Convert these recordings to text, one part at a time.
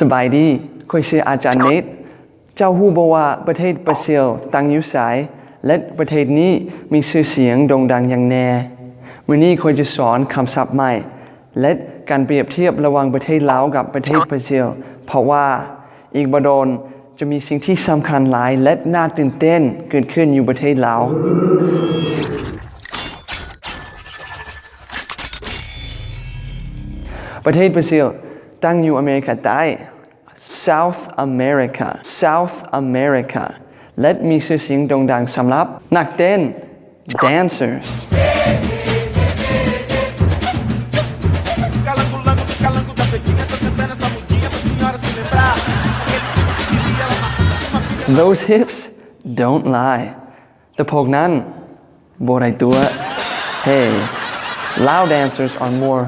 ສະບາຍດີ, ຂ້ອຍຊື່ອາຈານເນດ. ເຈົ້າຮູ້ບໍ່ວ່າປະເທດບຣາຊິລຕັ້ງຢູ່ໃສ ແລະ ປະເທດນີ້ມີຊື່ສຽງໂດ່ງດັງຫຍັງແດ່? ມື້ນີ້ຂ້ອຍຈະສອນຄຳສັບໃໝ່ ແລະ ການປຽບທຽບລະຫວ່າງປະເທດລາວກັບປະເທດບຣາຊິລ, ເພາະວ່າອີກບໍ່ດົນຈະມີສິ່ງທີ່ສຳຄັນຫຼາຍ ແລະ ໜ້າຕື່ນເຕັ້ນເກີດຂຶ້ນຢູ່ປະເທດລາວ. ປະເທດບຣາຊິລຕັ້ງຢູ່ອາເມລິກາໃຕ້, South America, South America ແລະ ມີຊື່ສຽງໂດ່ງດັງສຳລັບນັກເຕັ້ນ dancers. Those hips don't lie. ແຕ່ພວກນັ້ນບໍ່ໄດ້ຕົວະ. Hey, Lao dancers are more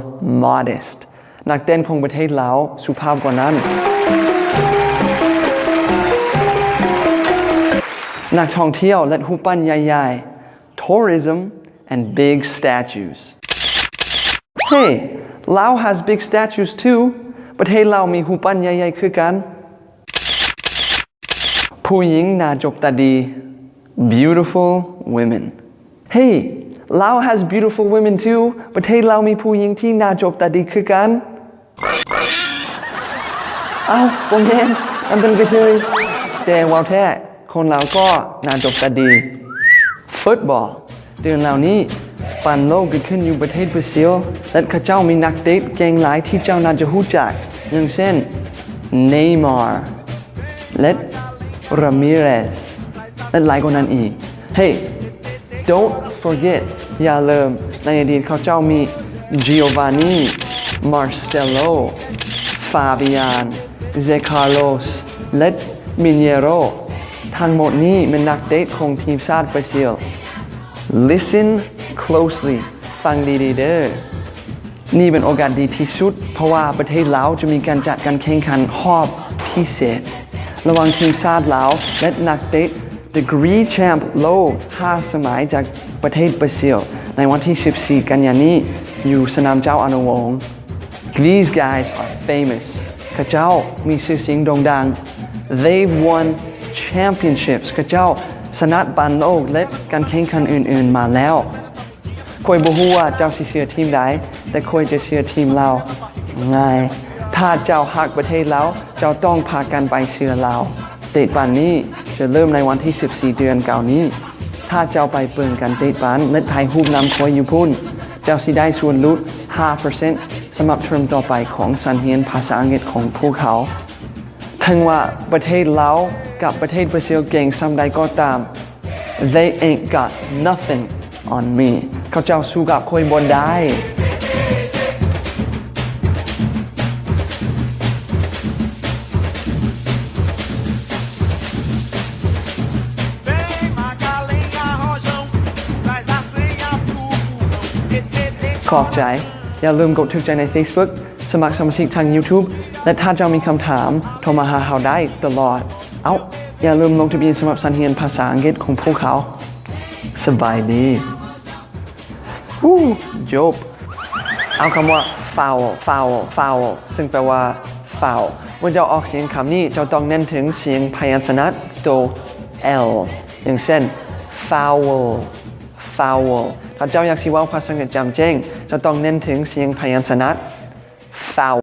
modest. ນັກເຕັ້ນຂອງປະເທດລາວສຸພາບກວ່ານັ້ນ. ນັກທ່ອງທ່ຽວ ແລະ ຮູບປັ້ນໃຫຍ່ໆ. Tourism and big statues. Hey, Lao has big statues too. ປະເທດລາວມີຮູບປັ້ນໃຫຍ່ໆຄືກັນ. ຜູ້ຍິງໜ້າຈົບຕາດີ. Beautiful women. Hey, Lao has beautiful women too. ປະເທດລາວມີຜູ້ຍິງທີ່ໜ້າຈົບຕາດີຄືກັນ. ເອົ້າ, ບໍ່ແມ່ນ, ມັນເປັນກະເທີຍ. ແຕ່ເວົ້າແທ້, ຄົນລາວກໍໜ້າຈົບຕາດີ. Football. ເດືອນແລ້ວນີ້ ບານໂລກເກີດຂຶ້ນຢູ່ປະເທດບຣາຊິລ ແລະ ເຂົາເຈົ້າມີນັກເຕະເກັ່ງຫຼາຍທີ່ເຈົ້າໜ້າຈະຮູ້ຈັກ ຢ່າງເຊັ່ນ Neymar ແລະ Ramirez ແລະ ຫຼາຍກວ່ານັ້ນອີກ. Hey, don't forget, ຢ່າລືມ, ໃນອະດີດເຂົາເຈົ້າມີ Giovanni, Marcelo, Fabian, Zé Carlos ແລະ Mineiro. ທັງໝົດນີ້ແມ່ນນັກເຕະຂອງທີມຊາດບຣາຊິລ. Listen closely, ຟັງດີໆເດີ້. ນີ້ເປັນໂອກາດດີທີ່ສຸດ ເພາະວ່າປະເທດລາວຈະມີການຈັດການແຂ່ງຂັນຮອບພິເສດ ລະຫວ່າງທີມຊາດລາວ ແລະ ນັກເຕະ degree champ ໂລກຫ້າສະໄໝຈາກປະເທດບຣາຊິລ ໃນວັນທີສິບສີ່ ກັນຍານີ້ ຢູ່ສະໜາມເຈົ້າອະນຸວົງ. These guys are famous. ເຂົາເຈົ້າມີຊື່ສຽງໂດ່ງດັງ. They've won championships. ເຂົາເຈົ້າຊະນະບານໂລກ ແລະ ການແຂ່ງຂັນອື່ນໆມາແລ້ວ. ຂ້ອຍບໍ່ຮູ້ວ່າເຈົ້າຊິເຊື່ອທີມໃດ, ແຕ່ຂ້ອຍຈະເຊື່ອທີມລາວ. ງ່າຍ. ຖ້າເຈົ້າຮັກປະເທດລາວ, ເຈົ້າຕ້ອງພາກັນໄປເຊີຍລາວ. ເຕະບານນີ້ຈະເລີ່ມໃນວັນທີສິບສີ່ ເດືອນເກົ້ານີ້. ຖ້າເຈົ້າໄປເບິ່ງການເຕະບານ ແລະ ຖ່າຍຮູບນຳຂ້ອຍຢູ່ພຸ້ນ, ເຈົ້າຊິໄດ້ສ່ວນຫຼຸດຫ້າເປີເຊັນ ສຳລັບເທີມຕໍ່ໄປຂອງຊັ້ນຮຽນພາສາອັງກິດຂອງພວກເຮົາ. ເຖິງວ່າປະເທດລາວກັບປະເທດບຣາຊິລເກັ່ງສ່ຳໃດກໍຕາມ, they ain't got nothing on me. ເຂົາເຈົ້າສູ້ກັບຂ້ອຍບໍ່ໄດ້. Vem Magalhães Rojão, traz a senha pro burrão. ຂອບໃຈ. ຢ່າລືມກົດຖືກໃຈໃນ Facebook, ສະໝັກສະມາຊິກທາງ YouTube ແລະ ຖ້າເຈົ້າມີຄຳຖາມ, ໂທມາຫາເຮົາໄດ້ຕະຫຼອດ. ເອົ້າ, ຢ່າລືມລົງທະບຽນສຳລັບຊັ້ນຮຽນພາສາອັງກິດຂອງພວກເຮົາ. ສະບາຍດີ. ຮູ້, ຈົບ. ເອົາຄຳວ່າ vowel, vowel, vowel ຊຶ່ງແປວ່າ vowel. ເມື່ອເຈົ້າອອກສຽງຄຳນີ້, ເຈົ້າຕ້ອງເນັ້ນເຖິງສຽງພະຍັນຊະນະໂຕ L, ຢ່າງເຊັ່ນ fowl, fowl. ຖ້າເຈົ້າຢາກຊິເວົ້າພາສາອັງກິດຈຳເຈ້ງ, ເຈົ້າຕ້ອງເນັ້ນເຖິງສຽງພະຍັນຊະນະ vowel.